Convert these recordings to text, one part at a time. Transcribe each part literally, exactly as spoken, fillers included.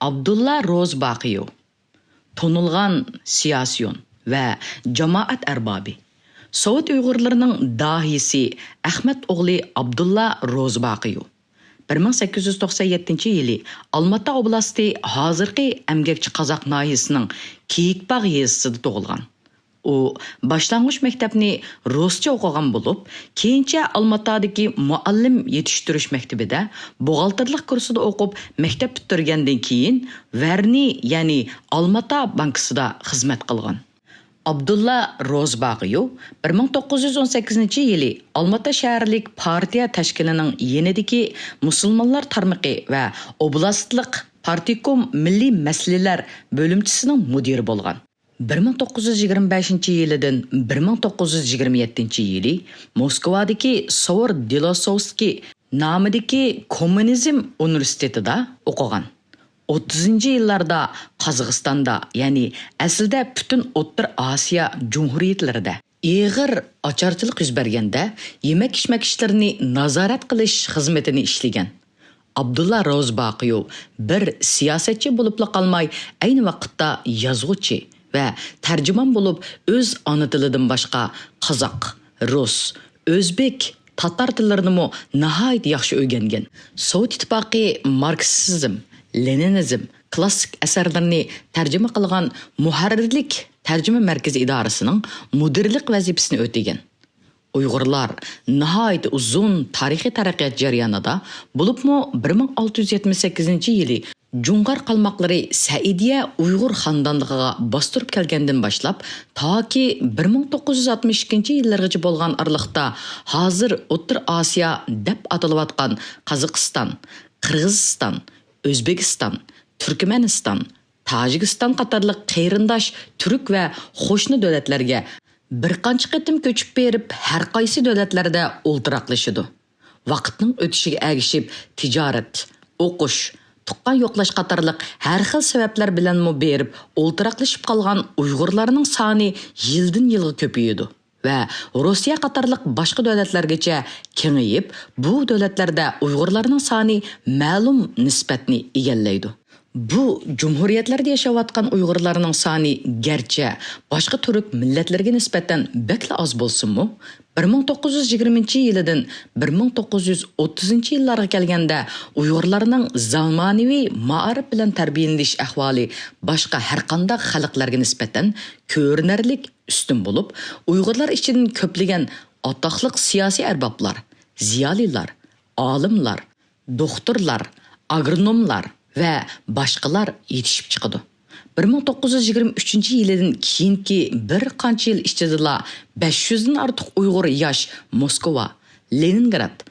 ئابدۇللا روزى باقىيېۋ، تونۇلغان سىياسىيون ۋە جامائەت ئەربابى، سوۋېت ئۇيغۇرلىرىنىڭ داھىيسى ئەخمەت ئوغلى ئابدۇللا روزى باقىيېۋ بىر مىڭ سەككىز يۈز توقسان يەتتىنچى يىلى ئالماتا ئوبلاستى، ھازىرقى ئەمگەكچى قازاق ناھىيەسىنىڭ كېيىكباغ يېزىسىدا تۇغۇلغان. ئۇ باشلانغۇچ مەكتەپنى رۇسچە ئوقۇغان بولۇپ، كېيىنچە ئالماتادىكى مۇئەللىم يېتىشتۈرۈش مەكتىپىدە بوغالتىرلىق كۇرسىدا ئوقۇپ، مەكتەپ پۈتتۈرگەندىن كېيىن، ۋەرنى، يەنى ئالماتا بانكىسىدا خىزمەت قىلغان. ئابدۇللا روزى باقىيېۋ بىر مىڭ توققۇز يۈز ئون سەككىزىنچى يىلى ئالماتا شەھەرلىك پارتىيە تەشكىلىنىڭ يېنىدىكى مۇسۇلمانلار تارمىقى ۋە ئوبلاستلىق پارتكوم مىللىي مەسىلىلەر بۆلۈمچىسىنىڭ مۇدىرى بولغان. بىر مىڭ توققۇز يۈز يىگىرمە بەشىنچى يىلىدىن بىر مىڭ توققۇز يۈز يىگىرمە يەتتىنچى يىلى موسكۋادىكى سوۋور دېلوسوۋسكىي نامىدىكى كوممۇنىزم ئۇنىۋېرسىتېتىدا ئوقۇغان. ئوتتۇزىنچى يىللاردا قازاقىستاندا، يەنى ئەسلىدە پۈتۈن ئوتتۇرا ئاسىيا جۇمھۇرىيەتلىرىدە ئېغىر ئاچارچىلىق يۈز بەرگەندە، يېمەك-ئىچمەك ئىشلىرىنى نازارەت قىلىش خىزمىتىنى ئىشلىگەن. ئابدۇللا روزى باقىيېۋ بىر سىياسەتچى بولۇپلا قالماي، ئەينى ۋاقىتتا يازغۇچى ۋە تەرجىمان بولۇپ، ئۆز ئانا تىلىدىن باشقا قازاق، رۇس، ئۆزبېك، تاتار تىللىرىنىمۇ ناھايىتى ياخشى ئۆگەنگەن. سوۋېت ئىتتىپاقى ماركسىزم، لېنىنىزم، كلاسسىك ئەسەرلىرىنى تەرجىمە قىلغان مۇھەررىرلىك تەرجىمە مەركىزى ئىدارىسىنىڭ مۇدىرلىق ۋەزىپىسىنى ئۆتىگەن. ئۇيغۇرلار ناھايىتى ئۇزۇن تارىخىي تەرەققىيات جەريانىدا، بولۇپمۇ بىر مىڭ ئالتە يۈز يەتمىش سەككىزىنچى يىلى جۇڭغار قالماقلىرى سەئىدىيە ئۇيغۇر خانىدانلىقىغا باستۇرۇپ كەلگەندىن باشلاپ، تاكى بىر مىڭ توققۇز يۈز ئاتمىش ئىككىنچى يىللىرىغىچە بولغان ئارىلىقتا، ھازىر ئوتتۇرا ئاسىيا دەپ ئاتىلىۋاتقان قازاقىستان، قىرغىزىستان، ئۆزبېكىستان، تۈركمەنىستان، تاجىكىستان قاتارلىق قېرىنداش تۈرك ۋە قوشنا دۆلەتلەرگە بىر قانچە قېتىم كۆچۈپ بېرىپ، ھەر قايسى دۆلەتلەردە ئولتۇراقلىشىدۇ. ۋاقىتنىڭ ئۆتۈشىگە ئەگىشىپ، تىجارەت، ئوقۇش، تۇغقان يوقلاش قاتارلىق ھەر خىل سەۋەبلەر بىلەنمۇ بېرىپ ئولتۇراقلىشىپ قالغان ئۇيغۇرلارنىڭ سانى يىلدىن يىلغا كۆپىيىدۇ ۋە روسىيە قاتارلىق باشقا دۆلەتلەرگىچە كېڭىيىپ، بۇ دۆلەتلەردە ئۇيغۇرلارنىڭ سانى مەلۇم نىسبەتنى ئىگىلەيدۇ. بۇ جۇمھۇرىيەتلەردە ياشاۋاتقان ئۇيغۇرلارنىڭ سانى گەرچە باشقا تۈرك مىللەتلىرىگە نىسبەتەن بەكلا ئاز بولسىمۇ، بىر مىڭ توققۇز يۈز يىگىرمىنچى يىلىدىن بىر مىڭ توققۇز يۈز ئوتتۇزىنچى يىللارغا كەلگەندە ئۇيغۇرلارنىڭ زامانىۋى مائارىپ بىلەن تەربىيەلىنىش ئەھۋالى باشقا ھەرقانداق خەلقلەرگە نىسبەتەن كۆرۈنەرلىك ئۈستۈن بولۇپ، ئۇيغۇرلار ئىچىدىن كۆپلىگەن ئاتاقلىق سىياسىي ئەربابلار، زىيالىيلار، ئالىملار، دوختۇرلار، ئاگرونوملار ۋە باشقىلار يېتىشىپ چىقىدۇ. بىر مىڭ توققۇز يۈز يىگىرمە ئۈچىنچى يىلىدىن كېيىنكى بىر قانچە يىل ئىچىدىلا بەش يۈزدىن ئارتۇق ئۇيغۇر ياش موسكۋا، لېنىنگراد،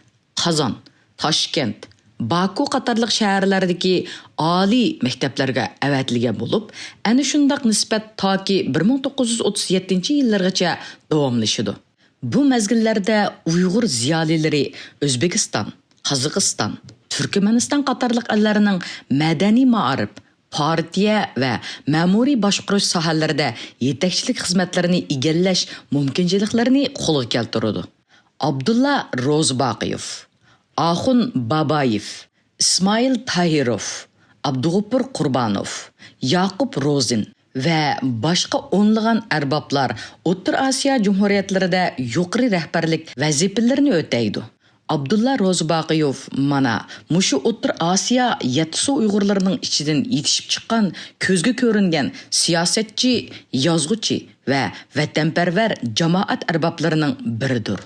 قازان، تاشكەنت، باكۇ قاتارلىق شەھەرلەردىكى ئالىي مەكتەپلەرگە ئەۋەتىلگەن بولۇپ، ئەنە شۇنداق نىسبەت تاكى بىر مىڭ توققۇز يۈز ئوتتۇز يەتتىنچى يىللىرىغىچە داۋاملىشىدۇ. بۇ مەزگىللەردە ئۇيغۇر زىيالىيلىرى ئۆزبېكىستان، قازاقىستان، تۈركمەنىستان قاتارلىق ئەللەرنىڭ مەدەنىي مائارىپ، پارتىيە ۋە مەمۇرىي باشقۇرۇش ساھەلىرىدە يېتەكچىلىك خىزمەتلىرىنى ئىگىلەش مۇمكىنچىلىكلىرىنى قولغا كەلتۈرىدۇ. ئابدۇللا روزى باقىيېف، ئاخۇن بابايېف، ئىسمائىل تاھىروف، ئابدۇغوپۇر قۇربانوف، ياقۇپ روزىن ۋە باشقا ئونلىغان ئەربابلار ئوتتۇرا ئاسىيا جۇمھۇرىيەتلىرىدە يۇقىرى رەھبەرلىك ۋەزىپىلىرىنى ئۆتەيدۇ. ئابدۇللا روزى باقىيېف مانا مۇشۇ ئوتتۇرا ئاسىيا يەتتىسۇ ئۇيغۇرلىرىنىڭ ئىچىدىن يېتىشىپ چىققان كۆزگە كۆرۈنگەن سىياسەتچى، يازغۇچى ۋە ۋەتەنپەرۋەر جامائەت ئەربابلىرىنىڭ بىرىدۇر.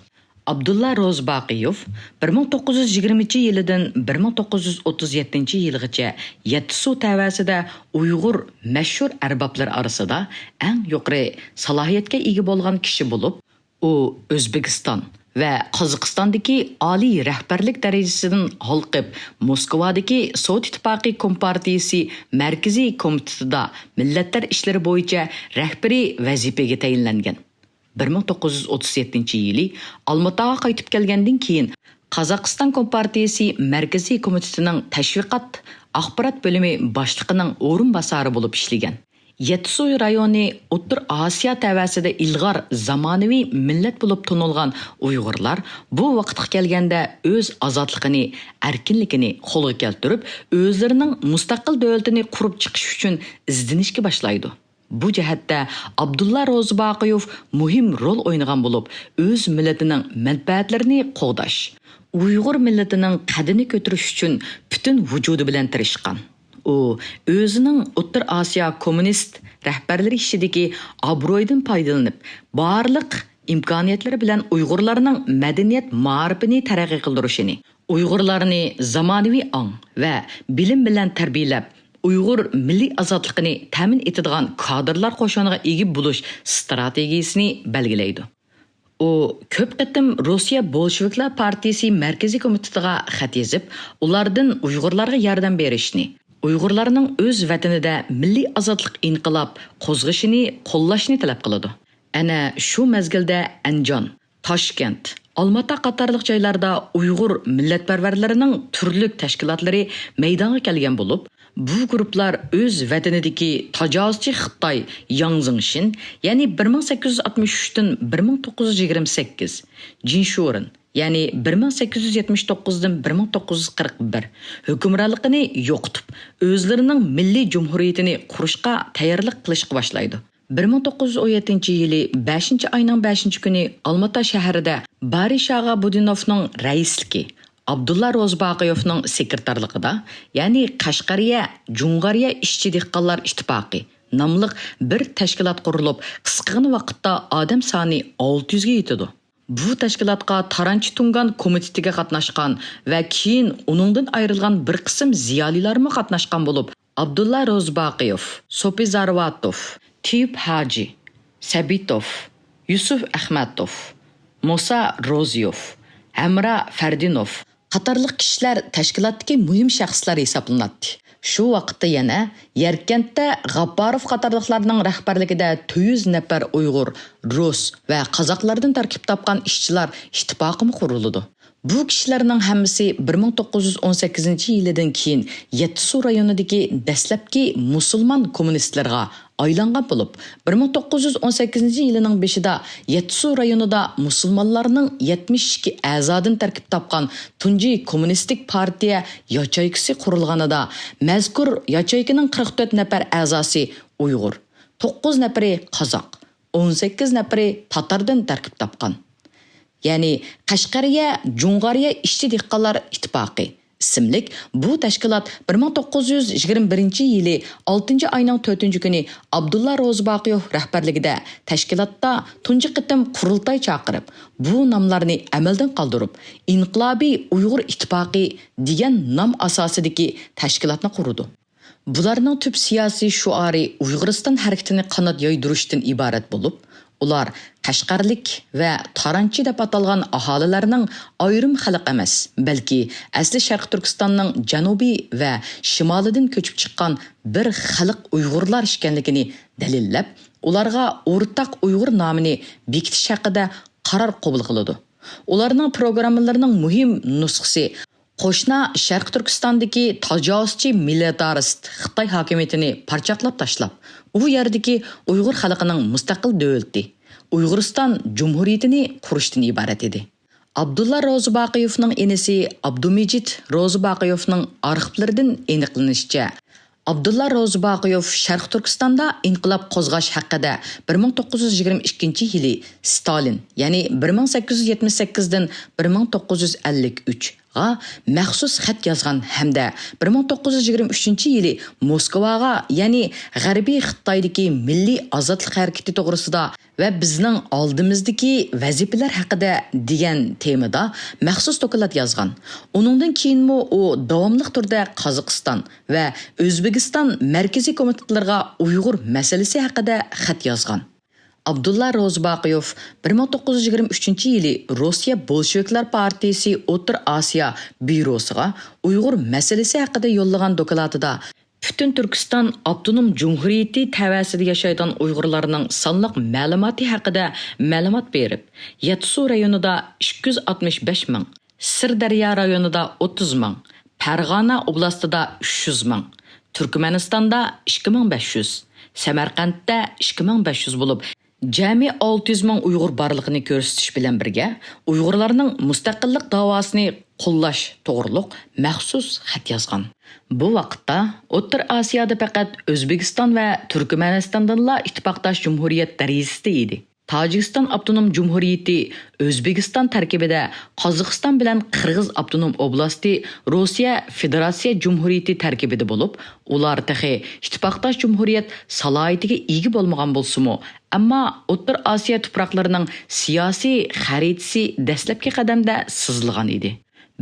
ئابدۇللا روزى باقىيېف بىر مىڭ توققۇز يۈز يىگىرمىنچى يىلىدىن بىر مىڭ توققۇز يۈز ئوتتۇز يەتتىنچى يىلغىچە يەتتىسۇ تەۋەسىدە ئۇيغۇر مەشھۇر ئەربابلىرى ئارىسىدا ئەڭ يۇقىرى سالاھىيەتكە ئىگە بولغان كىشى بولۇپ، ئۇ ئۆزبېكىستان ۋە قازاقىستاندىكى ئالىي رەھبەرلىك دەرىجىسىدىن ھالقىپ، موسكۋادىكى سوۋېت ئىتتىپاقى كومپارتىيىسى مەركىزىي كومىتېتىدا مىللەتلەر ئىشلىرى بويىچە رەھبىرىي ۋەزىپىگە تەيىنلەنگەن. بىر مىڭ توققۇز يۈز ئوتتۇز يەتتىنچى يىلى ئالماتاغا قايتىپ كەلگەندىن كېيىن، قازاقىستان كومپارتىيىسى مەركىزىي كومىتېتىنىڭ تەشۋىقات، ئاخبارات بۆلۈمى باشلىقىنىڭ ئورۇنباسارى بولۇپ ئىشلىگەن. يەتتىسۇ رايونى ئوتتۇرا ئاسىيا تەۋەسىدە ئىلغار زامانىۋى مىللەت بولۇپ تونۇلغان ئۇيغۇرلار بۇ ۋاقىتقا كەلگەندە ئۆز ئازادلىقىنى، ئەركىنلىكىنى قولغا كەلتۈرۈپ، ئۆزلىرىنىڭ مۇستەقىل دۆلىتىنى قۇرۇپ چىقىش ئۈچۈن ئىزدىنىشكە باشلايدۇ. بۇ جەھەتتە ئابدۇللا روزى باقىيوف مۇھىم رول ئوينىغان بولۇپ، ئۆز مىللىتىنىڭ مەنپەئەتلىرىنى قوغداش، ئۇيغۇر مىللىتىنىڭ قەدرىنى كۆتۈرۈش ئۈچۈن پۈتۈن ۋۇجۇدى بىلەن تىرىشقان. ئۇ ئۆزىنىڭ ئوتتۇرا ئاسىيا كوممۇنىست رەھبەرلىرى ئىچىدىكى ئابرۇيىدىن پايدىلىنىپ، بارلىق ئىمكانىيەتلىرى بىلەن ئۇيغۇرلارنىڭ مەدەنىيەت مائارىپىنى تەرەققىي قىلدۇرۇشىنى، ئۇيغۇرلارنى زامانىۋى ئاڭ ۋە بىلىم بىلەن تەربىيەلەپ، ئۇيغۇر مىللىي ئازادلىقىنى تەمىن ئېتىدىغان كادىرلار قوشۇنىغا ئىگە بولۇش ئىستراتېگىيىسىنى بەلگىلەيدۇ. ئۇ كۆپ قېتىم روسىيە بولشېۋىكلار پارتىيىسى مەركىزىي كومىتېتىغا خەت يېزىپ، ئۇلاردىن ئۇيغۇرلارغا ياردەم بېرىشنى، ئۇيغۇرلارنىڭ ئۆز ۋەتىنىدە مىللىي ئازادلىق ئىنقىلاب قوزغىشىنى قوللاشنى تەلەپ قىلىدۇ. ئەنە شۇ مەزگىلدە ئەنجان، تاشكەنت، ئالماتا قاتارلىق جايلاردا ئۇيغۇر مىللەتپەرۋەرلىرىنىڭ تۈرلۈك تەشكىلاتلىرى مەيدانغا كەلگەن بولۇپ، بۇ گۇرۇپپىلار ئۆز ۋەتىنىدىكى تاجاۋۇزچى خىتاي ياڭ زېڭشىن، يەنى بىر مىڭ سەككىز يۈز ئاتمىش ئۈچتىن بىر مىڭ توققۇز يۈز يىگىرمە سەككىز، جىنشۇرېن، يەنى بىر مىڭ سەككىز يۈز يەتمىش توققۇزدىن بىر مىڭ توققۇز يۈز قىرىق بىر ھۆكۈمرانلىقىنى يوقىتىپ، ئۆزلىرىنىڭ مىللىي جۇمھۇرىيىتىنى قۇرۇشقا تەييارلىق قىلىشقا باشلايدۇ. بىر مىڭ توققۇز يۈز ئون يەتتىنچى يىلى بەشىنچى ئاينىڭ بەشىنچى كۈنى ئالماتا شەھىرىدە بارىش ئاغا بۇدىنوفنىڭ رەئىسلىكى، ئابدۇللا روزىباقىيوفنىڭ سېكرېتارلىقىدا، يەنى قەشقەرىيە جۇڭغارىيە ئىشچى دېھقانلار ئىتتىپاقى ناملىق بىر تەشكىلات قۇرۇلۇپ، قىسقىغىنە ۋاقىتتا ئادەم سانى ئالتە يۈزگە يېتىدۇ. بۇ تەشكىلاتقا تارانچى تۇڭگان كومىتېتىگە قاتناشقان ۋە كېيىن ئۇنىڭدىن ئايرىلغان بىر قىسىم زىيالىيلارمۇ قاتناشقان بولۇپ، ئابدۇللا روزىباقىيوف، سوپى زارۋاتوف، تېيىپ ھاجى، سەبىتوف، يۈسۈپ ئەخمەتوف، مۇسا روزىيوف، ھەمرا فەردىنوف قاتارلىق كىشىلەر تەشكىلاتتىكى مۇھىم شەخسلەر ھېسابلىناتتى. شۇ ۋاقىتتا يەنە يەركەنتتە غاپپاروف قاتارلىقلارنىڭ رەھبەرلىكىدە تۆت يۈز نەپەر ئۇيغۇر، رۇس ۋە قازاقلاردىن تەركىب تاپقان ئىشچىلار ئىتتىپاقىمۇ قۇرۇلىدۇ. بۇ كىشىلەرنىڭ ھەممىسى بىر مىڭ توققۇز يۈز ئون سەككىزىنچى يىلىدىن كېيىن يەتتىسۇ رايونىدىكى دەسلەپكى مۇسۇلمان كوممۇنىستلىرىغا ئايلانغان بولۇپ، بىر مىڭ توققۇز يۈز ئون سەككىزىنچى يىلىنىڭ بېشىدا يەتتىسۇ رايونىدا مۇسۇلمانلارنىڭ يەتمىش ئىككى ئەزادىن تەركىب تاپقان تۇنجى كوممۇنىستىك پارتىيە ياچېيكىسى قۇرۇلغانىدا، مەزكۇر ياچېيكىنىڭ قىرىق تۆت نەپەر ئەزاسى ئۇيغۇر، توققۇز نەپىرى قازاق، ئون سەككىز نەپىرى تاتاردىن تەركىب تاپقان. يەنى قەشقەرىيە جۇڭغارىيە ئىشچى دېھقانلار ئىتتىپاقى ئىسىملىك بۇ تەشكىلات بىر مىڭ توققۇز يۈز يىگىرمە بىرىنچى يىلى ئالتىنچى ئاينىڭ تۆتىنچى كۈنى ئابدۇللا روزىباقىيوف رەھبەرلىكىدە تەشكىلاتتا تۇنجى قېتىم قۇرۇلتاي چاقىرىپ، بۇ ناملارنى ئەمەلدىن قالدۇرۇپ، ئىنقىلابىي ئۇيغۇر ئىتتىپاقى دېگەن نام ئاساسىدىكى تەشكىلاتنى قۇرىدۇ. بۇلارنىڭ تۈپ سىياسىي شوئارى ئۇيغۇرىستان ھەرىكىتىنى قانات يايدۇرۇشتىن ئىبارەت بولۇپ، ئۇلار قەشقەرلىك ۋە تارانچى دەپ ئاتالغان ئاھالىلەرنىڭ ئايرىم خەلق ئەمەس، بەلكى ئەسلى شەرقىي تۈركىستاننىڭ جەنۇبى ۋە شىمالىدىن كۆچۈپ چىققان بىر خەلق ئۇيغۇرلار ئىكەنلىكىنى دەلىللەپ، ئۇلارغا ئورتاق ئۇيغۇر نامىنى بېكىتىش ھەققىدە قارار قوبۇل قىلىدۇ. ئۇلارنىڭ پروگراممىلىرىنىڭ مۇھىم نۇسخىسى قوشنا شەرقىي تۈركىستاندىكى تاجاۋۇزچى مىلىتارىست خىتاي ھاكىمىيىتىنى پارچاقلاپ تاشلاپ، ئۇ يەردىكى ئۇيغۇر خەلقىنىڭ مۇستەقىل دۆلىتى، ئۇيغۇرىستان جۇمھۇرىيىتىنى قۇرۇشتىن ئىبارەت ئىدى. ئابدۇللا روزىباقىيوفنىڭ ئىنىسى ئابدۇمىجىت روزىباقىيوفنىڭ ئارخىپلىرىدىن ئېنىقلىنىشىچە، ئابدۇللا روزىباقىيوف شەرقىي تۈركىستاندا ئىنقىلاب قوزغاش ھەققىدە بىر مىڭ توققۇز يۈز يىگىرمە ئىككىنچى يىلى ستالىن، يەنى بىر مىڭ سەككىز يۈز يەتمىش سەككىزدىن بىر مىڭ توققۇز يۈز ئەللىك ئۈچ غا مەخسۇس خەت يازغان ھەمدە بىر مىڭ توققۇز يۈز يىگىرمە ئۈچىنچى يىلى موسكۋاغا، يەنى غەربىي خىتايدىكى مىللىي ئازادلىق ھەرىكىتى توغرىسىدا ۋە بىزنىڭ ئالدىمىزدىكى ۋەزىپىلەر ھەققىدە دېگەن تېمىدا مەخسۇس دوكلات يازغان. ئۇنىڭدىن كېيىنمۇ ئۇ داۋاملىق تۈردە قازاقىستان ۋە ئۆزبېكىستان مەركىزىي كومىتېتلىرىغا ئۇيغۇر مەسىلىسى ھەققىدە خەت يازغان. ئابدۇللا روزىباقىيوف بىر مىڭ توققۇز يۈز يىگىرمە ئۈچىنچى يىلى روسىيە بولشېۋىكلار پارتىيىسى ئوتتۇرا ئاسىيا بيۇروسىغا ئۇيغۇر مەسىلىسى ھەققىدە يوللىغان دوكلاتىدا پۈتۈن تۈركىستان ئاپتونوم جۇمھۇرىيىتى تەۋەسىدە ياشايدىغان ئۇيغۇرلارنىڭ سانلىق مەلۇماتى ھەققىدە مەلۇمات بېرىپ، يەتتىسۇ رايونىدا ئىككى يۈز ئاتمىش بەش مىڭ، سىردەريا رايونىدا ئوتتۇز مىڭ، پەرغانە ئوبلاستىدا ئۈچ يۈز مىڭ، تۈركمەنىستاندا ئىككى مىڭ بەش يۈز، سەمەرقەنتتە ئىككى مىڭ بەش يۈز بولۇپ، جەمئىي ئالتە يۈز مىڭ ئۇيغۇر بارلىقىنى كۆرسىتىش بىلەن بىرگە، ئۇيغۇرلارنىڭ مۇستەقىللىق داۋاسىنى قوللاش توغرۇلۇق مەخسۇس خەت يازغان. بۇ ۋاقىتتا ئوتتۇرا ئاسىيادا پەقەت ئۆزبېكىستان ۋە تۈركمەنىستاندىنلا ئىتتىپاقداش جۇمھۇرىيەت دەرىجىسىدە ئىدى. تاجىكىستان ئاپتونوم جۇمھۇرىيىتى ئۆزبېكىستان تەركىبىدە، قازاقىستان بىلەن قىرغىز ئاپتونوم ئوبلاستى روسىيە فېدېراتسىيە جۇمھۇرىيىتى تەركىبىدە بولۇپ، ئۇلار تېخى ئىتتىپاقداش جۇمھۇرىيەت سالاھىيىتىگە ئىگە بولمىغان بولسىمۇ، ئەمما ئوتتۇرا ئاسىيا تۇپراقلىرىنىڭ سىياسىي خەرىتىسى دەسلەپكى قەدەمدە سىزىلغان ئىدى.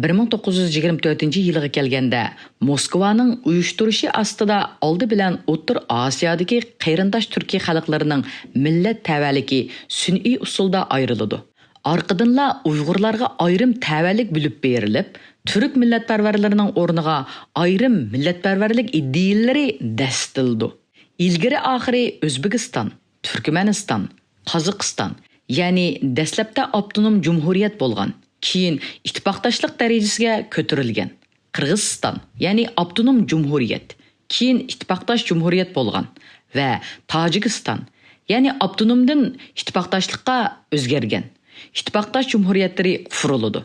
بىر مىڭ توققۇز يۈز يىگىرمە تۆتىنچى يىلغا كەلگەندە، موسكۋانىڭ ئۇيۇشتۇرۇشى ئاستىدا ئالدى بىلەن ئوتتۇرا ئاسىيادىكى قېرىنداش تۈركىي خەلقلىرىنىڭ مىللەت تەۋەلىكى سۈنئىي ئۇسۇلدا ئايرىلىدۇ. ئارقىدىنلا ئۇيغۇرلارغا ئايرىم تەۋەلىك بۆلۈپ بېرىلىپ، تۈرك مىللەتپەرۋەرلىرىنىڭ ئورنىغا ئايرىم مىللەتپەرۋەرلىك ئىدىيىلىرى دەسسىتىلىدۇ. ئىلگىرى ئاخىرى ئۆزبېكىستان، تۈركمەنىستان، قازاقىستان، يەنى دەسلەپتە ئاپتونوم جۇمھۇرىيەت بولغان، كېيىن ئىتتىپاقداشلىق دەرىجىسىگە كۆتۈرۈلگەن قىرغىزىستان، يەنى ئاپتونوم جۇمھۇرىيەت، كېيىن ئىتتىپاقداش جۇمھۇرىيەت بولغان ۋە تاجىكىستان، يەنى ئاپتونومدىن ئىتتىپاقداشلىققا ئۆزگەرگەن ئىتتىپاقداش جۇمھۇرىيەتلىرى قۇرۇلىدۇ.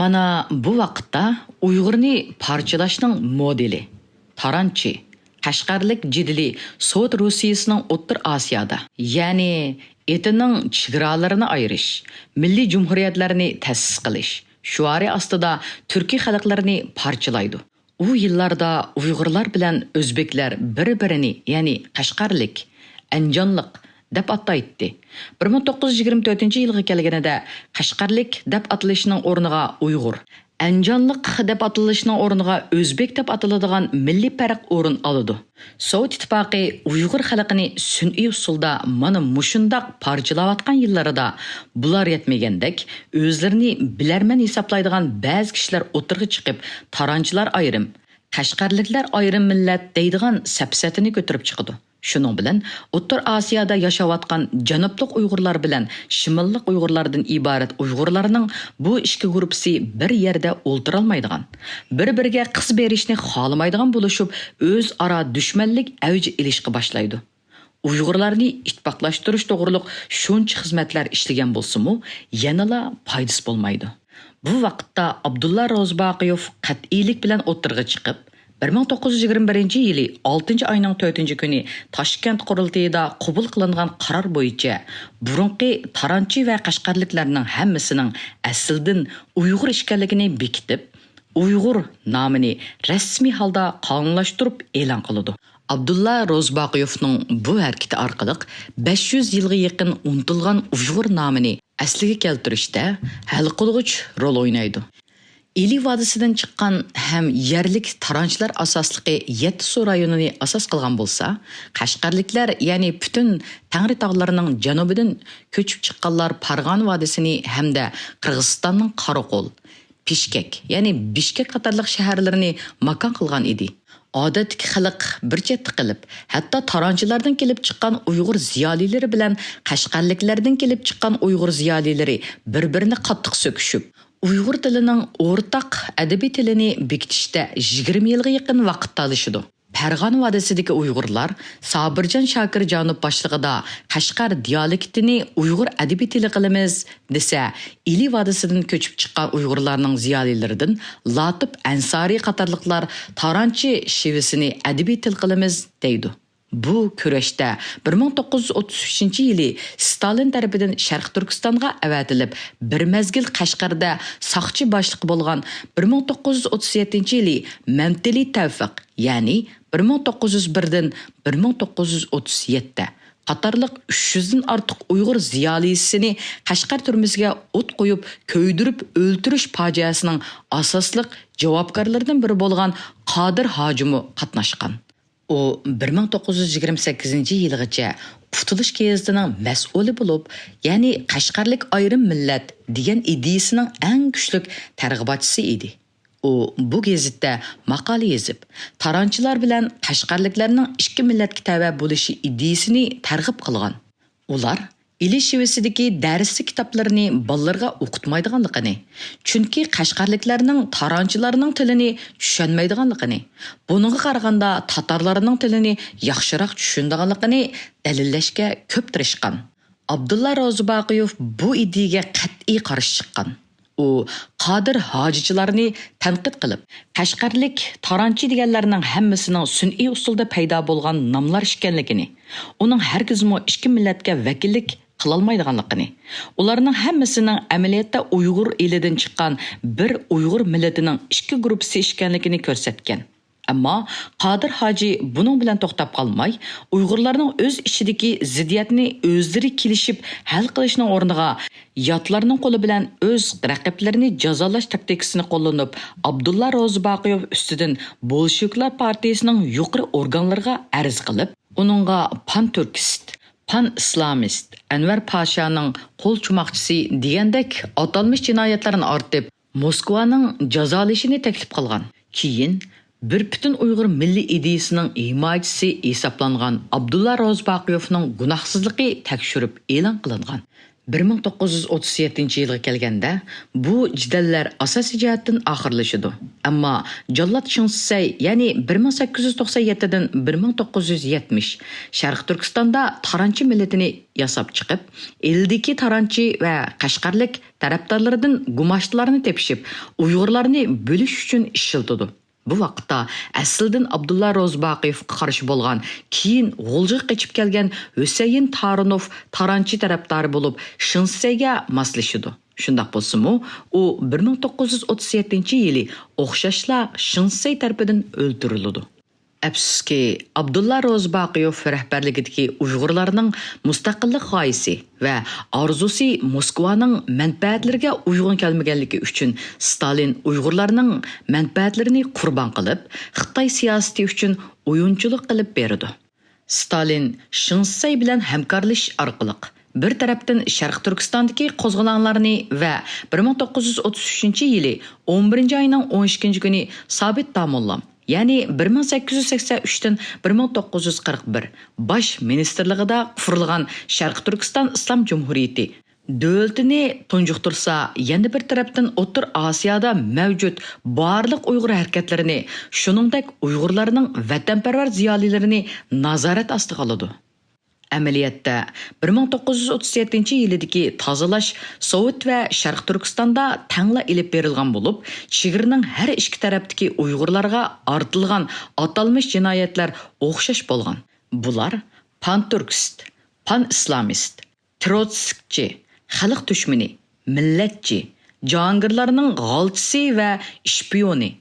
مانا بۇ ۋاقىتتا ئۇيغۇرنى پارچىلاشنىڭ مودېلى، تارانچى، قەشقەرلىك جېدىلى سوۋېت روسىيىسىنىڭ ئوتتۇرا ئاسىيادا، يەنى ئېتىنىڭ چېگرالىرىنى ئايرىش، مىللىي جۇمھۇرىيەتلەرنى تەسىس قىلىش شوئارى ئاستىدا تۈركىي خەلقلىرىنى پارچىلايدۇ. ئۇ يىللاردا ئۇيغۇرلار بىلەن ئۆزبېكلەر بىر-بىرىنى، يەنى قەشقەرلىك، ئەنجانلىق دەپ ئاتايتتى. بىر مىڭ توققۇز يۈز يىگىرمە تۆتىنچى يىلغا كەلگىنىدە، قەشقەرلىك دەپ ئاتىلىشنىڭ ئورنىغا ئۇيغۇر، ئەنجانلىق دەپ ئاتىلىشنىڭ ئورنىغا ئۆزبېك دەپ ئاتىلىدىغان مىللىي پەرق ئورۇن ئالىدۇ. سوۋېت ئىتتىپاقى ئۇيغۇر خەلقىنى سۈنئىي ئۇسۇلدا مانا مۇشۇنداق پارچىلاۋاتقان يىللىرىدا، بۇلار يەتمىگەندەك، ئۆزلىرىنى بىلەرمەن ھېسابلايدىغان بەزى كىشىلەر ئوتتۇرىغا چىقىپ، تارانچىلار ئايرىم، قەشقەرلىكلەر ئايرىم مىللەت دەيدىغان سەپسەتىنى كۆتۈرۈپ چىقىدۇ. شۇنىڭ بىلەن ئوتتۇرا ئاسىيادا ياشاۋاتقان جەنۇبلۇق ئۇيغۇرلار بىلەن شىماللىق ئۇيغۇرلاردىن ئىبارەت ئۇيغۇرلارنىڭ بۇ ئىككى گۇرۇپپىسى بىر يەردە ئولتۇرالمايدىغان، بىر-بىرىگە قىز بېرىشنى خالىمايدىغان بولۇشۇپ، ئۆزئارا دۈشمەنلىك ئەۋج ئېلىشقا باشلايدۇ. ئۇيغۇرلارنى ئىتتىپاقلاشتۇرۇش توغرۇلۇق شۇنچە خىزمەتلەر ئىشلىگەن بولسىمۇ، يەنىلا پايدىسى بولمايدۇ. بۇ ۋاقىتتا ئابدۇللا روزىباقىيوف قەتئىيلىك بىلەن ئوتتۇرىغا چىقىپ، بىر مىڭ توققۇز يۈز يىگىرمە بىرىنچى يىلى ئالتىنچى ئاينىڭ تۆتىنچى كۈنى تاشكەنت قۇرۇلتىيىدا قوبۇل قىلىنغان قارار بويىچە، بۇرۇنقى تارانچى ۋە قەشقەرلىكلەرنىڭ ھەممىسىنىڭ ئەسلىدىن ئۇيغۇر ئىكەنلىكىنى بېكىتىپ، ئۇيغۇر نامىنى رەسمىي ھالدا قانۇنلاشتۇرۇپ ئېلان قىلىدۇ. ئابدۇللا روزىباقىيوفنىڭ بۇ ھەرىكىتى ئارقىلىق بەش يۈز يىلغا يېقىن ئۇنتۇلغان ئۇيغۇر نامىنى ئەسلىگە كەلتۈرۈشتە ھەل قىلغۇچ رول ئوينايدۇ. ئىلى ۋادىسىدىن چىققان ھەم يەرلىك تارانچىلار ئاساسلىقى يەتتە سۇ رايونىنى ئاساس قىلغان بولسا، قەشقەرلىكلەر، يەنى پۈتۈن تەڭرى تاغلىرىنىڭ جەنۇبىدىن كۆچۈپ چىققانلار پارغان ۋادىسىنى ھەمدە قىرغىزىستاننىڭ قاراقول، پىشكەك، يەنى بىشكەك قاتارلىق شەھەرلىرىنى ماكان قىلغان ئىدى. ئادەتتىكى خەلق بىر چەتتە قېلىپ، ھەتتا تارانچىلاردىن كېلىپ چىققان ئۇيغۇر زىيالىيلىرى بىلەن قەشقەرلىكلەردىن كېلىپ چىققان ئۇيغۇر زىيالىيلىرى بىر-بىرىنى قاتتىق سۆكۈشۈپ، ئۇيغۇر تىلىنىڭ ئورتاق ئەدەبىي تىلىنى بېكىتىشتە يىگىرمە يىلغا يېقىن ۋاقىت تالىشىدۇ. پەرغانە ۋادىسىدىكى ئۇيغۇرلار سابىرجان شاكىر جانوب باشلىقىدا قەشقەر دىيالېكتىنى ئۇيغۇر ئەدەبىي تىلى قىلىمىز دېسە، ئىلى ۋادىسىدىن كۆچۈپ چىققان ئۇيغۇرلارنىڭ زىيالىيلىرىدىن لاتىپ ئەنسارى قاتارلىقلار تارانچى شېۋىسىنى ئەدەبىي تىل قىلىمىز دەيدۇ. بۇ كۈرەشتە بىر مىڭ توققۇز يۈز ئوتتۇز ئۈچىنچى يىلى ستالىن تەرىپىدىن شەرقىي تۈركىستانغا ئەۋەتىلىپ، بىر مەزگىل قەشقەردە ساقچى باشلىقى بولغان، بىر مىڭ توققۇز يۈز ئوتتۇز يەتتىنچى يىلى مەمتىلى تەۋفىق، يەنى بىر مىڭ توققۇز يۈز بىردىن بىر مىڭ توققۇز يۈز ئوتتۇز يەتتە قاتارلىق ئۈچ يۈزدىن ئارتۇق ئۇيغۇر زىيالىيسىنى قەشقەر تۈرمىسىگە ئوت قويۇپ، كۆيدۈرۈپ ئۆلتۈرۈش پاجىئەسىنىڭ ئاساسلىق جاۋابكارلىرىدىن بىرى بولغان قادىر ھاجىمۇ قاتناشقان. ئۇ بىر مىڭ توققۇز يۈز يىگىرمە سەككىزىنچى يىلغىچە قۇتۇلۇش گېزىتىنىڭ مەسئۇلى بولۇپ، يەنى قەشقەرلىك ئايرىم مىللەت دېگەن ئىدىيىسىنىڭ ئەڭ كۈچلۈك تەرغىباتچىسى ئىدى. ئۇ بۇ گېزىتتە ماقالە يېزىپ، تارانچىلار بىلەن قەشقەرلىكلەرنىڭ ئىككى مىللەتكە تەۋە بولۇشى ئىدىيىسىنى تەرغىب قىلغان. ئۇلار ئىلى شىۋىسىدىكى دەرسلىك كىتابلىرىنى بالىلىرىغا ئوقۇتمايدىغانلىقىنى، چۈنكى قەشقەرلىكلەرنىڭ تارانچىلارنىڭ تىلىنى چۈشەنمەيدىغانلىقىنى، بۇنىڭغا قارىغاندا تاتارلارنىڭ تىلىنى ياخشىراق چۈشىنىدىغانلىقىنى دەلىللەشكە كۆپ تىرىشقان. ئابدۇللا روزىباقىيېف بۇ ئىدىيەگە قەتئىي قارشى چىققان. ئۇ قادىر ھاجىچىلارنى تەنقىد قىلىپ، قەشقەرلىك، تارانچى دېگەنلەرنىڭ ھەممىسىنىڭ سۈنئىي ئۇسۇلدا پەيدا بولغان ناملار ئىكەنلىكىنى، ئۇنىڭ ھەرگىزمۇ ئىككى مىللەتكە ۋەكىللىك قىلالمايدىغانلىقىنى، ئۇلارنىڭ ھەممىسىنىڭ ئەمەلىيەتتە ئۇيغۇر ئېلىدىن چىققان بىر ئۇيغۇر مىللىتىنىڭ ئىككى گۇرۇپپىسى ئىكەنلىكىنى كۆرسەتكەن. ئەمما قادىر ھاجى بۇنىڭ بىلەن توختاپ قالماي، ئۇيغۇرلارنىڭ ئۆز ئىچىدىكى زىددىيەتنى ئۆزلىرى كېلىشىپ ھەل قىلىشنىڭ ئورنىغا، ياتلارنىڭ قولى بىلەن ئۆز رەقىبلىرىنى جازالاش تاكتىكىسىنى قوللىنىپ، ئابدۇللا روزىباقىيېف ئۈستىدىن بولشېۋىكلار پارتىيىسىنىڭ يۇقىرى ئورگانلىرىغا ئەرز قىلىپ، ئۇنىڭغا پان تۈركىست، پان ئىسلامىست، ئەنۋەر پاشانىڭ قول چوماقچىسى دېگەندەك ئاتالمىش جىنايەتلەرنى ئارتىپ، موسكۋانىڭ جازالىشىنى تەكلىپ قىلغان. كېيىن بىر پۈتۈن ئۇيغۇر مىللىي ئىدىيىسىنىڭ ھىمايىچىسى ھېسابلانغان ئابدۇللا روزىباقىيېۋنىڭ گۇناھسىزلىقى تەكشۈرۈپ ئېلان قىلىنغان. بىر مىڭ توققۇز يۈز ئوتتۇز يەتتىنچى يىلغا كەلگەندە، بۇ جېدەللەر ئاساسىي جەھەتتىن ئاخىرلىشىدۇ. ئەمما جاللات شېڭ شىسەي، يەنى بىر مىڭ سەككىز يۈز توقسان يەتتىدىن بىر مىڭ توققۇز يۈز يەتمىش، شەرقىي تۈركىستاندا تارانچى مىللىتىنى ياساپ چىقىپ، ئېلدىكى تارانچى ۋە قەشقەرلىك تەرەپدارلىرىدىن گۇماشتىلارنى تېپىشىپ، ئۇيغۇرلارنى بۆلۈش ئۈچۈن ئىشلىتىدۇ. بۇ ۋاقىتتا ئەسلىدىن ئابدۇللا روزىباقىيېۋقا قارشى بولغان، كېيىن غۇلجىغا قېچىپ كەلگەن ھۈسەيىن تارىنوف تارانچى تەرەپدارى بولۇپ، شېڭ شىسەيگە ماسلىشىدۇ. شۇنداق بولسىمۇ، ئۇ بىر مىڭ توققۇز يۈز ئوتتۇز يەتتىنچى يىلى ئوخشاشلا شېڭ شىسەي تەرىپىدىن ئۆلتۈرۈلىدۇ. ئەپسۇسكى، ئابدۇللا روزىباقىيېف رەھبەرلىكىدىكى ئۇيغۇرلارنىڭ مۇستەقىللىق غايىسى ۋە ئارزۇسى موسكۋانىڭ مەنپەئەتلىرىگە ئۇيغۇن كەلمىگەنلىكى ئۈچۈن، ستالىن ئۇيغۇرلارنىڭ مەنپەئەتلىرىنى قۇربان قىلىپ، خىتاي سىياسىتى ئۈچۈن ئويۇنچۇلۇق قىلىپ بېرىدۇ. ستالىن شېڭ شىسەي بىلەن ھەمكارلىشىش ئارقىلىق، بىر تەرەپتىن شەرقىي تۈركىستاندىكى قوزغىلاڭلارنى ۋە بىر مىڭ توققۇز يۈز ئوتتۇز ئۈچىنچى يىلى ئون بىرىنچى ئاينىڭ ئون ئىككىنچى كۈنى سابىت داموللام، يەنى بىر مىڭ سەككىز يۈز سەكسەن ئۈچتىن بىر مىڭ توققۇز يۈز قىرىق بىر، باش مىنىستىرلىقىدا قۇرۇلغان شەرقىي تۈركىستان ئىسلام جۇمھۇرىيىتى دۆلىتىنى تۇنجۇقتۇرسا، يەنە بىر تەرەپتىن ئوتتۇرا ئاسىيادا مەۋجۇت بارلىق ئۇيغۇر ھەرىكەتلىرىنى، شۇنىڭدەك ئۇيغۇرلارنىڭ ۋەتەنپەرۋەر زىيالىيلىرىنى نازارەت ئاستىغا ئالىدۇ. ئەمەلىيەتتە، بىر مىڭ توققۇز يۈز ئوتتۇز يەتتىنچى يىلىدىكى تازىلاش سوۋېت ۋە شەرقىي تۈركىستاندا تەڭلا ئېلىپ بېرىلغان بولۇپ، چېگرىنىڭ ھەر ئىككى تەرەپتىكى ئۇيغۇرلارغا ئارتىلغان ئاتالمىش جىنايەتلەر ئوخشاش بولغان. بۇلار پانتۈركىست، پانئىسلامىست، تروتسكچى، خەلق دۈشمىنى، مىللەتچى، جاھانگىرلارنىڭ غالچىسى ۋە شپىيونى،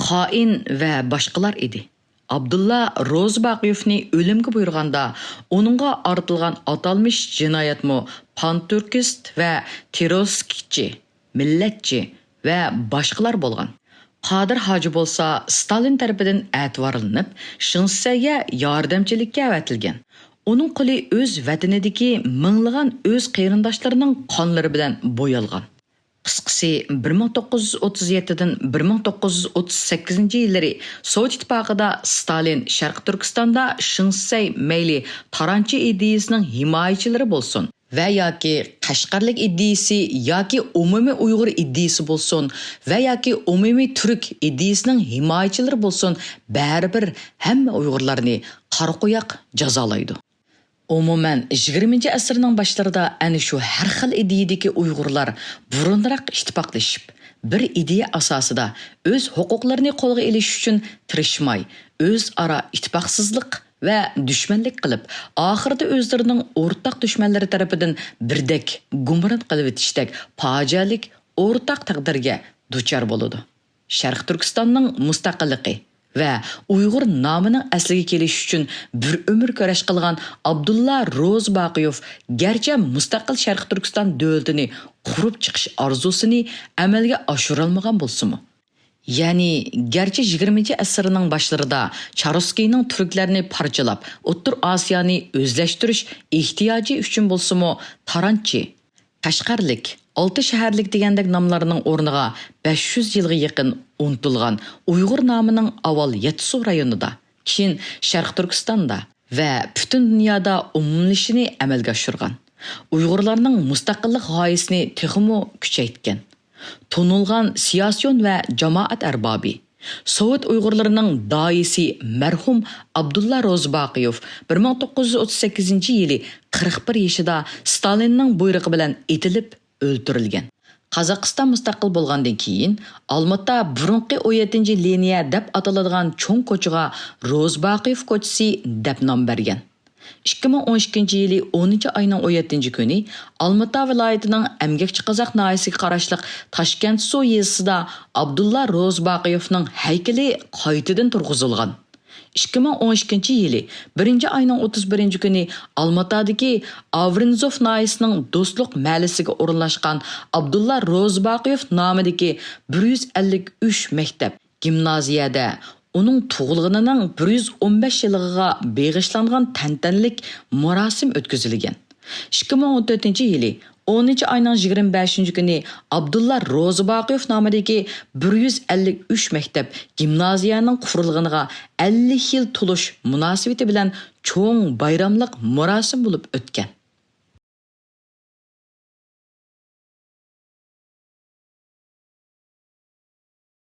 خائىن ۋە باشقىلار ئىدى. ئابدۇللا روزىباقىيېفنى ئۆلۈمگە بۇيرۇغاندا، ئۇنىڭغا ئارتىلغان ئاتالمىش جىنايەتمۇ پانتۈركىست ۋە تروتسكىچى، مىللەتچى ۋە باشقىلار بولغان. قادىر ھاجى بولسا ستالىن تەرىپىدىن ئەتىۋارلىنىپ، شېڭ شىسەيگە ياردەمچىلىككە ئەۋەتىلگەن. ئۇنىڭ قولى ئۆز ۋەتىنىدىكى مىڭلىغان ئۆز قېرىنداشلىرىنىڭ قانلىرى بىلەن بويالغان. قىسقىسى، بىر مىڭ توققۇز يۈز ئوتتۇز يەتتىدىن بىر مىڭ توققۇز يۈز ئوتتۇز سەككىزىنچى يىللىرى سوۋېت ئىتتىپاقىدا ستالىن شەرقىي تۈركىستاندا شېڭ شىسەي مەيلى تارانچى ئىدىيىسىنىڭ ھىمايىچىلىرى بولسۇن ۋە ياكى قەشقەرلىك ئىدىيىسى ياكى ئومۇمىي ئۇيغۇر ئىدىيىسى بولسۇن ۋە ياكى ئومۇمىي تۈرك ئىدىيىسىنىڭ ھىمايىچىلىرى بولسۇن، بەرىبىر ھەممە ئۇيغۇرلارنى قارا قوياق جازالايدۇ. ئومۇمەن، يىگىرمىنچى ئەسىرنىڭ باشلىرىدا ئەنە شۇ ھەر خىل ئىدىيىدىكى ئۇيغۇرلار بۇرۇنراق ئىتتىپاقلىشىپ، بىر ئىدىيە ئاساسىدا ئۆز ھوقۇقلىرىنى قولغا ئېلىش ئۈچۈن تىرىشماي، ئۆزئارا ئىتتىپاقسىزلىق ۋە دۈشمەنلىك قىلىپ، ئاخىرىدا ئۆزلىرىنىڭ ئورتاق دۈشمەنلىرى تەرىپىدىن بىردەك گۇمران قىلىۋېتىشتەك پاجىئەلىك ئورتاق تەقدىرگە دۇچار بولىدۇ. شەرقىي تۈركىستاننىڭ مۇستەقىللىقى ۋە ئۇيغۇر نامىنىڭ ئەسلىگە كېلىشى ئۈچۈن بىر ئۆمۈر كۈرەش قىلغان ئابدۇللا روزىباقىيېف گەرچە مۇستەقىل شەرقىي تۈركىستان دۆلىتىنى قۇرۇپ چىقىش ئارزۇسىنى ئەمەلگە ئاشۇرالمىغان بولسىمۇ، يەنى گەرچە يىگىرمىنچى ئەسىرنىڭ باشلىرىدا چارسكىينىڭ تۈركلەرنى پارچىلاپ، ئوتتۇرا ئاسىيانى ئۆزلەشتۈرۈش ئېھتىياجى ئۈچۈن بولسىمۇ، تارانچى، قەشقەرلىك، ئالتە شەھەرلىك دېگەندەك ناملارنىڭ ئورنىغا بەش يۈز يىلغا يېقىن ئۇنتۇلغان ئۇيغۇر نامىنىڭ ئاۋۋال يەتتىسۇ رايونىدا، كېيىن شەرقىي تۈركىستاندا ۋە پۈتۈن دۇنيادا ئومۇملىشىشىنى ئەمەلگە ئاشۇرغان. ئۇيغۇرلارنىڭ مۇستەقىللىق غايىسىنى تېخىمۇ كۈچەيتكەن. تونۇلغان سىياسىيون ۋە جامائەت ئەربابى، سوۋېت ئۇيغۇرلىرىنىڭ داھىيسى مەرھۇم ئابدۇللا روزىباقىيېف بىر مىڭ توققۇز يۈز ئوتتۇز سەككىزىنچى يىلى قىرىق بىر يېشىدا ستالىننىڭ بۇيرۇقى بىلەن ئېتىلىپ ئۆلتۈرۈلگەن. قازاقىستان مۇستەقىل بولغاندىن كېيىن، ئالمۇتا بۇرۇنقى ئون يەتتىنچى لىنىيە دەپ ئاتىلىدىغان چوڭ كوچىغا روزىباقىيېف كوچىسى دەپ نام بەرگەن. ئىككى مىڭ ئون ئىككىنچى يىلى ئونىنچى ئاينىڭ ئون يەتتىنچى كۈنى ئالمۇتا ۋىلايىتىنىڭ ئەمگەكچى قازاق ناھىيەسىگە قاراشلىق تاشكەنت سۇ يېزىسىدا ئابدۇللا روزىباقىيېفنىڭ ھەيكىلى قايتىدىن تۇرغۇزۇلغان. ئىككى مىڭ ئون ئىككىنچى يىلى بىرىنچى ئاينىڭ ئوتتۇز بىرىنچى كۈنى ئالمۇتادىكى ئاۋرىنزوف ناھىيەسىنىڭ دوستلۇق مەھەللىسىگە ئورۇنلاشقان ئابدۇللا روزىباقىيېف نامىدىكى بىر يۈز ئەللىك ئۈچ مەكتەپ، گىمنازىيەدە ئۇنىڭ تۇغۇلغىنىنىڭ بىر يۈز ئون بەش يىللىقىغا بېغىشلانغان تەنتەنىلىك مۇراسىم ئۆتكۈزۈلگەن. ئىككى مىڭ ئون تۆتىنچى يىلى ئونىنچى ئاينىڭ يىگىرمە بەشىنچى كۈنى ئابدۇللا روزىباقىيېف نامىدىكى بىر يۈز ئەللىك ئۈچ مەكتەپ، گىمنازىيەنىڭ قۇرۇلغىنىغا ئەللىك يىل تولۇش مۇناسىۋىتى بىلەن چوڭ بايراملىق مۇراسىم بولۇپ ئۆتكەن.